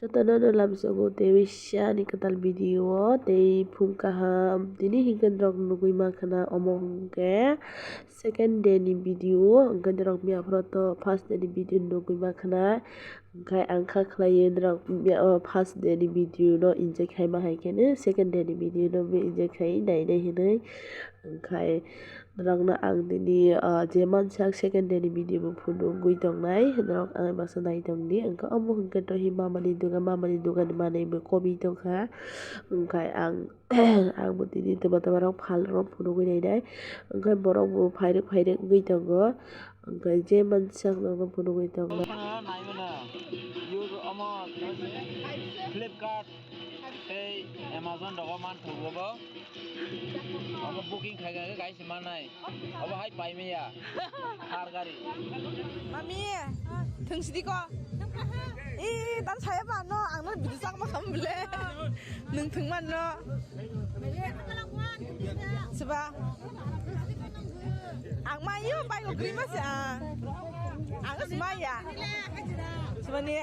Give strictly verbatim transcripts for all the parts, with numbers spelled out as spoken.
Jotono no lamsogo tei ani kwtal video o tei phung kaham. Tini hinkhe norok nugwi mankha na omo hinkhe second day ni video, hinkhe norok miya phoro to first day ni video nugwi mankha na. Hinkhe ang kha khlaiwi norok miya o first day ni video no enjoy khaima hai khe no second day ni video no bo enjoy khai nai nai hinwi. Hinkhe norokno ang tini, ah, je mansak second day ni video bo phunugwi tongnai, norok ang baksa nai tongdi. Hinkhe omo hinkhe to hi mamani dogan, mamani dogan ni manwi bo kobi tongkha. Hinkhe ang, ang bo tini twma twma rok phal rok phunugwi nainai. Hinkhe borok bo phairwk phairwk wngwi tongo. Hinkhe je mansak norokno phunugwi tongnai. Omo Flipkart tei Amazon rogo manthogo bo. Omo booking khai khai kaisa manai. Obo hai pai maya. Thar gari. Mami, thwng sidi ko. Ih, dan saya ba no, ang no bidi sak ma kham bele. Nwng thwng man no. Siba. Ang ma yo bai ko grima se a. Ang se ma ya. Siba ni.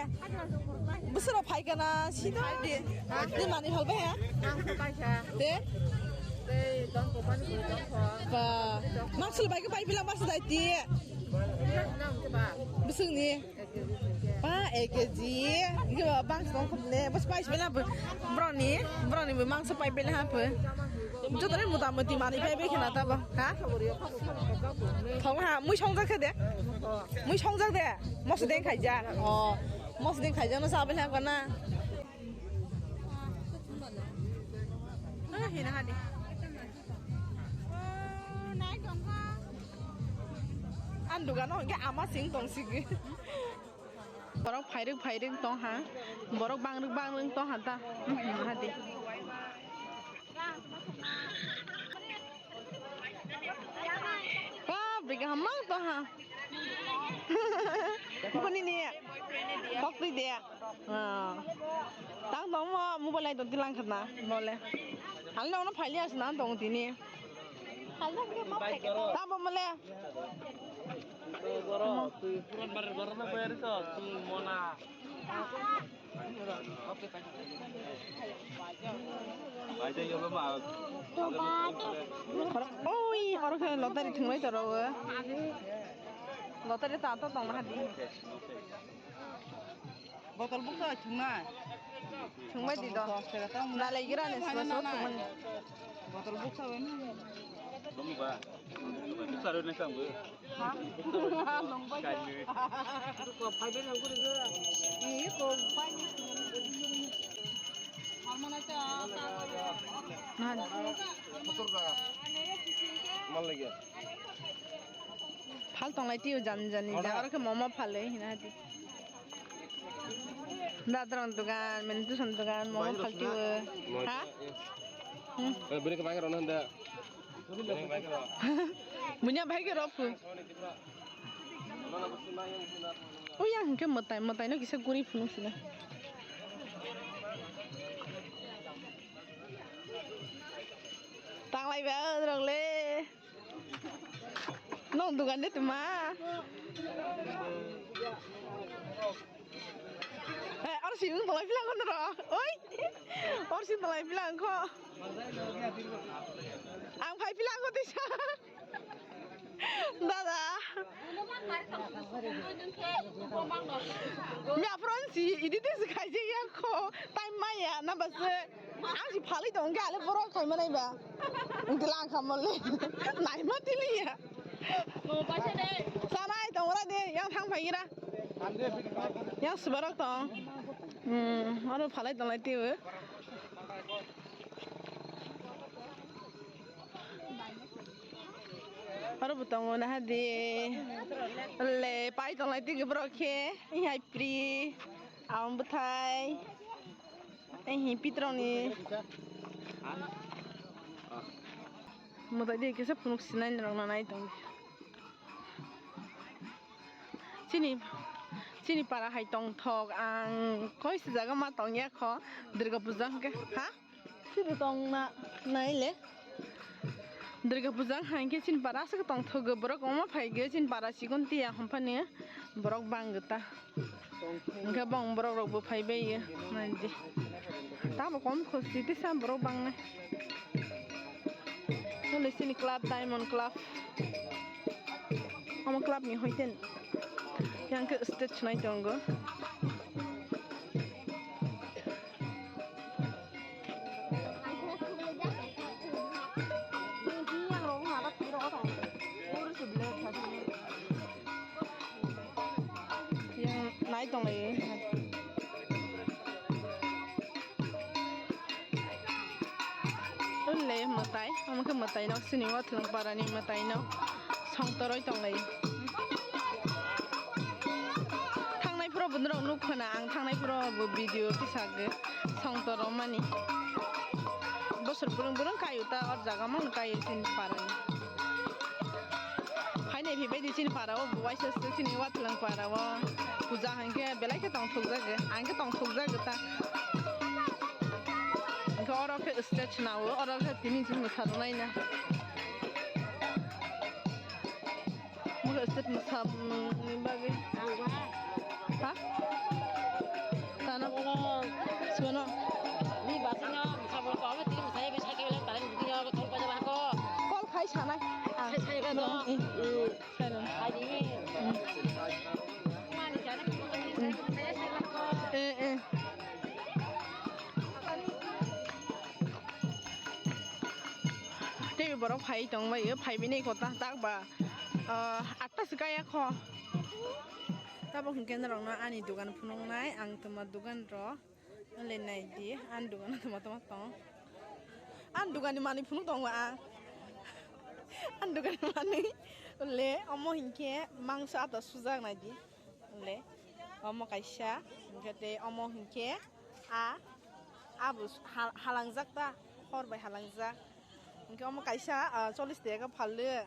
Busuro phai kana sidi. Ni mani hal ba ya. Ang se pai sa. Te. Tei don ko pani ko don ko. Ba. Mang sul bai ko bai bilang ba se dai ti. Nang ke ba. Busung ni. Ba, ek K G. Iki ba bang song khum ne. Bas pai sibela bu. Browni, browni bu mangsa pai bela ha bu. Joto ni muta muti mani pai be khna ta ba. Ha? Thong ha, mui song jak de. Mui song jak de. Mos deng khai ja. Oh, mos deng khai ja no sa bela ha na. Ah, hina ha di. Oh, nai tong kha. An dugan o hingke ama sing tong sigi. Borok phairwk phairwk tong ha, borok bangrwk bangrwk tong ha ta, hmm, hadi. Bap re, kaham mang tong ha. Boni ni, kok twi de. Ah. Tang tong mo, mobile nai tong tilang khatna, mole. Hal nong no phaili asna tong tini. Hal nong ke mo phai ke. Tamo mole. Twi puran bar bar no bayar to, twi mona. Bai dai yobo ma. Oi, oro khe lottery thwnglai toro o. Lottery ta to tongma hadi. Botol buksa thwngna. Thwngbai di do. Nalai gira ni sma so thwngmani. Botol buksa bai na. Bumba. Buksa ro na sambu. Ha? Nongbai. Ko phai de nang guri go. Ni ko phai ni. Harmona ta ta. Na. Mal lagi. Phal tonglai tio jani jani. Ora. Ja, oro khe momo phal le hina hadi. Dadrong dogan, mentuson dogan, momo phal tio. Ha? Hmm. Eh, bini khe bai khe rona handa. Bunya bai khe rok phu. Ui, yang hingke mwtai, mwtai no kisa guri phunuk sina. Tanglai ba rok le. Nong dugan de tuma. Eh, aro si nung tolai pilang ko noro. Oi. Aro si tolai pilang ko. Ang phai pilang ko tisa. Dada. Mi apron si, ini tisa kaji ya ko. Time maya, na bas. Ang si phalwi tong khe ale borok khai manai ba. Wngkhe lang kha mole. Naima tiliya. Sanai tong ora de, yang thang phai gira. Yang subarok tong. Hmm, oro phalai tong lai tio. Oro bo tongo na hadi. Le pai tong lai tio borok khe. Hai pri. Ang bwthai. Tei hi pitrokni. Mwtai di kisa phunuk sinai norok nanai tong. Chini, chini para hai tongthok ang koi si jaga ma tongya kho Durga puja hwnkhe. Ha? Sidi tong na nai le. Durga puja hwnkhe chini para aswk tongthok borok omo phai khe chini para sikon tiya hwnphani borok bang ta. Hwnkhe bong borok rok bo phai bai o, nai di. Tamo kom kho city sam borok bang nai. Chole sini club, Diamond Club. Omo club ni hoiten. Yang khe stage nai tongo. Yang nai tong lai. Ule mwtai, omo khe mwtai nok sini o thwng para ni mwtai nok song toroi tong lai. Thangnai phuru bo norok nuk khna, ang thangnai phuru bo video kisa ge song toro mani. Bosor burung burung kayu ta or jaga mano kayu sini para ni. Hainai phi bai di chini para o, bo waisa se chini watlang para o. Puja hwnkhe belai khe tong thokjak, ang khe tong thokjak ta. Hwnkhe oro khe stage nao, oro khe tini chini mwsarok naina. Mokhe stage mwsamani bagwi. Ha? Tano? Suno? Ni basino, sabo ko, abo tini mwsai, bai sai kailang, talang, bini abo thol paja bako. Call khai sanai. Ah, sai, sai, no. Eh. Sailung. Hai di. Mani jana. Eh, eh. Tei borok phai tong bai, phai bini kota tak ba, ah, atta se kaya kho. Tabok hwnkhe norokno ani dogan phunuknai, ang tongma dogan ro. Wngkha nai di, ani dogano tongma tongma tong. Ani dogani manwi phunuk tongo ang. Ani dogani manwi le omo hinkhe mangso ata sujak nai di. Le omo kaisa, hinkhe tei omo hinkhe a, abo ha-, halangjak ta, hor bai halangjak. Hinkhe omo kaisa, ah, chollish taka phalwi.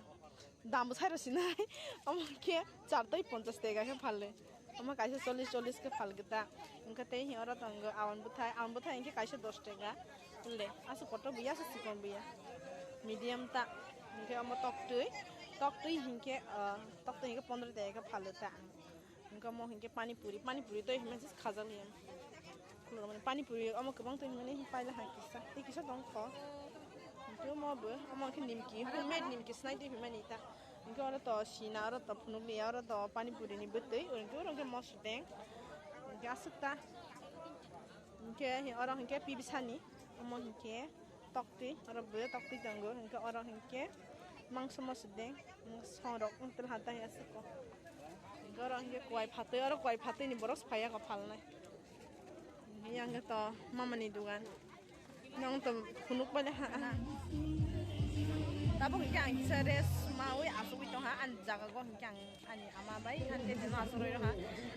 Dam bo sai rw sinai. Omo khe char tei ponchash taka khe phalwi. Omo kaisa chollish, chollish khe phalgwi ta. Hwnkhe tei oro tongo awan bwthai, awan bwthai hwnkhe kaisa dos taka. Le, aswk kotor buya, aswk chikon buya. Medium ta. Hwnkhe omo toktwi, toktwi hwnkhe, ah, toktwi hwnkhe pondro taka khe phalwi ta. Hwnkhe omo hwnkhe pani puri, pani puri tei hwnmani se khajak ya. Khulumani pani puri omo kwbang twi hwnmani paila hai kisa, tei kisa tong kho. Hwnkhe omo bo, omo khe nimki, homemade nimki sinai twi hwnmani ta. Hwnkhe oro to sina, oro to phunukliya, oro to pani puri ni bwtwi, hwnkhe oro hwnkhe mosodeng. Hwnkhe aswk ta. Hwnkhe oro hwnkhe pibisani, omo hwnkhe. Toktwi, oro bo toktwi tongo, hwnkhe oro hwnkhe mangso mosodeng, songrok wng tongha tei aswk o. Hwnkhe oro hwnkhe kuai phatwi, oro kuai phatwi ni borok phaiya kho phalnai. Hwnkhe yang khe to mamani dogan. Nwng to phunuk bai ha, ha. Tabuk hwnkhe ang kisa rest maui achugwi tongha, ani jaga go hwnkhe ang. Ani ama bai, ani tete no aswk roi rokha.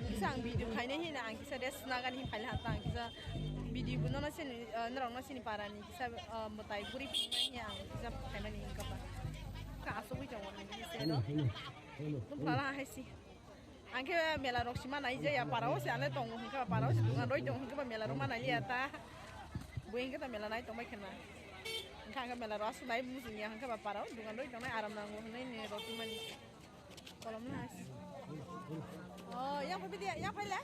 Kisa ang video khainai hina, ang kisa rest nagani hin phaila hata, ang kisa video bo nono sini, eh, norok no sini para ni kisa, eh, mwtai buri phunuknai hina ang kisa khaimani hinkha ba. Ka aswk wi tongo ni sero. Tum phala hai si. Ang khe mela rok sima nai je ya para o se ale tongo hinkha ba para o se dukan roi tongo hinkha ba mela rok ma nai liya ta. Bo hinkha ta mela nai tong bai khna. Hinkha ang khe mela rok aswk nai muchung ya hinkha ba para o dukan roi tongnai aram nango hinwi ni roti mani. Kolom na. Oh, yang phaidi, yang phaila.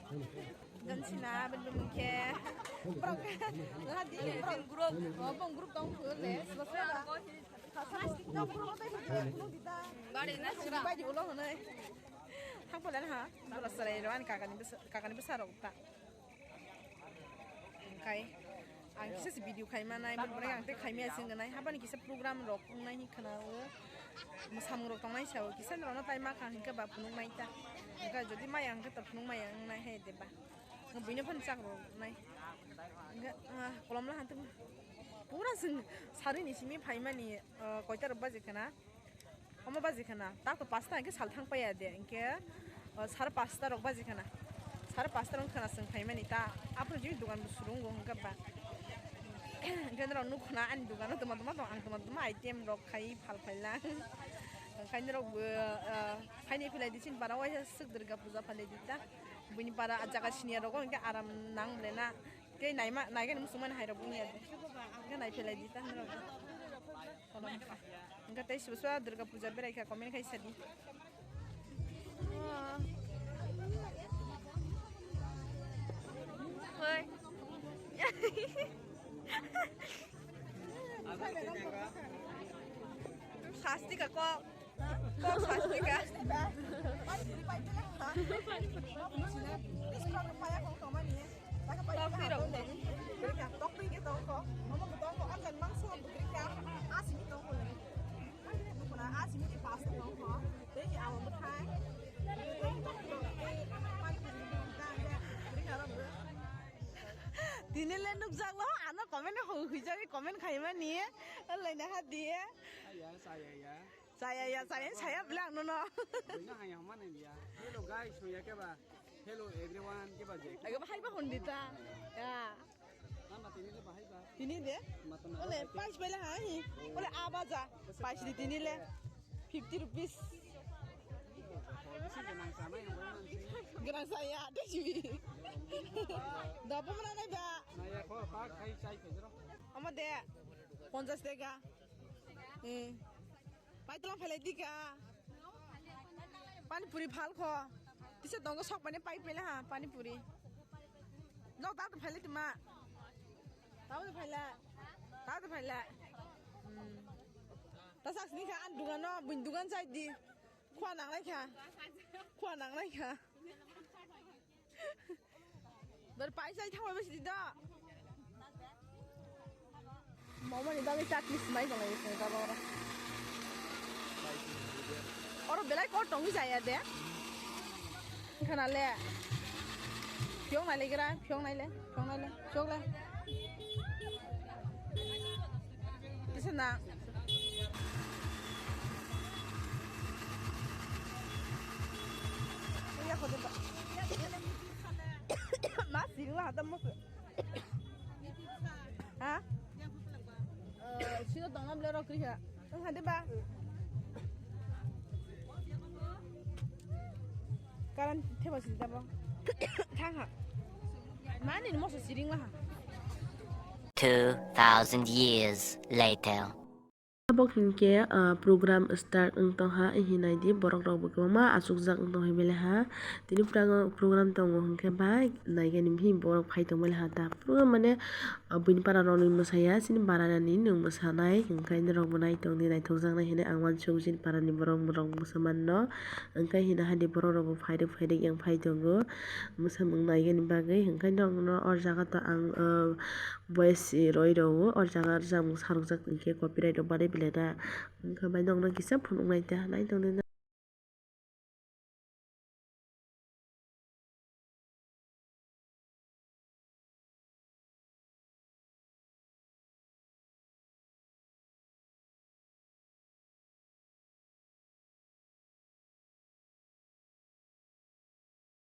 Dan sina, belum ke. Bro, lagi, bro. Group. Oh, bong group tong phu le. Selesai dah. Bari na sira. Bagi ulo hone. Thang phaila ha. Bro, serai ro ani kakani besa, kakani besa rok ta. Hwnkhe ang kisa se video khai manai, bini bagwi ang tei khai maya se wngwi nai. Habani kisa program rok wngnai hinwi khwnao, mwsamung rok tongnai sao, kisa norokno tai ma kha hinkhe ba phunuk nai ta. Hwnkhe jodi maya hwnkhe to phunuk maya wngnai hai de ba. Buino phano chak rw nai. Hwnkhe, ah, kolom la hantwi pura chwng sarui ni simi phaimani, ah, koita rok baji khna. Omo baji khna, tak to pasta hinkhe sal thang paiya de, hinkhe, o, sar pasta rok baji khna. Sar pasta rok khna chwng phaimani ta, aphuru jini dogan bo surungo hinkhe ba. Hinkhe norok nuk khna ani dogano toma toma tong, ang toma toma item rok khai phal phailang. Onkhaini rok bo, o, phaini philai di chini para waisa swk Durga puja phalaidi ta. Buini para ah jaga siniya rogo hinkhe aram nang ble na. Tei naima, naigani muchungmani hai rok wngya de. Hinkhe nai philai di ta norok. Kolom kha. Hinkhe tei sibo soya Durga puja berai kha comment khai sadi. Oi. Swastika kok. Kok swastika. Kok phi rok. Tini le nukjaklo, ano comment hoi, huijagwi comment khaimani, laina ha diye. Aya, saya ya. Saya ya, saya, saya bilang nono. Buina haya mana dia? Hello guys, no ya keba? Hello everyone, keba je? Aga bahai ba hondita. Ya. Nama tini le bahai ba? Tini de? Mata mata Ole, bahai. Pais bela hai. Ole, abaja. Pais di tini le. Fifty rupees. Bisi ganang sama yang mana sih? Ganang saya, ada sih. Dapat mana nih, Dak? Nah ya, kok pak, kai cai kejero. Ama de, ponchas teka. Hmm. Pai tulang phalai dika. Pani puri phal kho. Tisa tongo sok pani pai pele ha pani puri. Nok ta phalai tuma. Tau phalai. Tau phalai. Hmm. Ta sak sini kha an dugan no, buin dugan chai di. Khua nang lai kha. Khua nang lai kha. Ber paisa thangma besi da. Mama ni bagwi chutney smai tong lai sini ta bora. Oro belai kor tongwi jaya de. Khana le. Phiong nai le gra, phiong nai le, phiong nai le, phiong le. Kisa na. Iya, kau tu, Pak. Mas, sini lah, ada mas. Ha? Eh, sino tongam le rok kriha. Ang hade ba. Karan theba sini tabo. Thang ha. Mani ni moso siring lah. Two thousand years later. Abo hinkhe, ah, program start wng tongha, hinwi naidi, borok rok bo kwbangma achukjak wng tongha belai ha. Tini phrang o program tongo hinkhe bai naigani bini borok phai tong belai ha ta. Program mane, ah, buini para rok ni mwsaya, chini bara ni nwng mwsanai, hinkhe norok bo naitong di, naithokjaknai hinwi ang uansuk chini para ni borok, borok mwsa mano. Hinkhe hina hadi borok rok bo phairwk phairwk yang phai tongo, mwsamung naigani bagwi. Hinkhe norok no o jaga to ang, ah, voice roi rwo, o jaga rwchapmung sarokjak hinkhe copyright rok barwi belai na. Wngkha bai nokno kisa phunuknai ta, nai tongdi.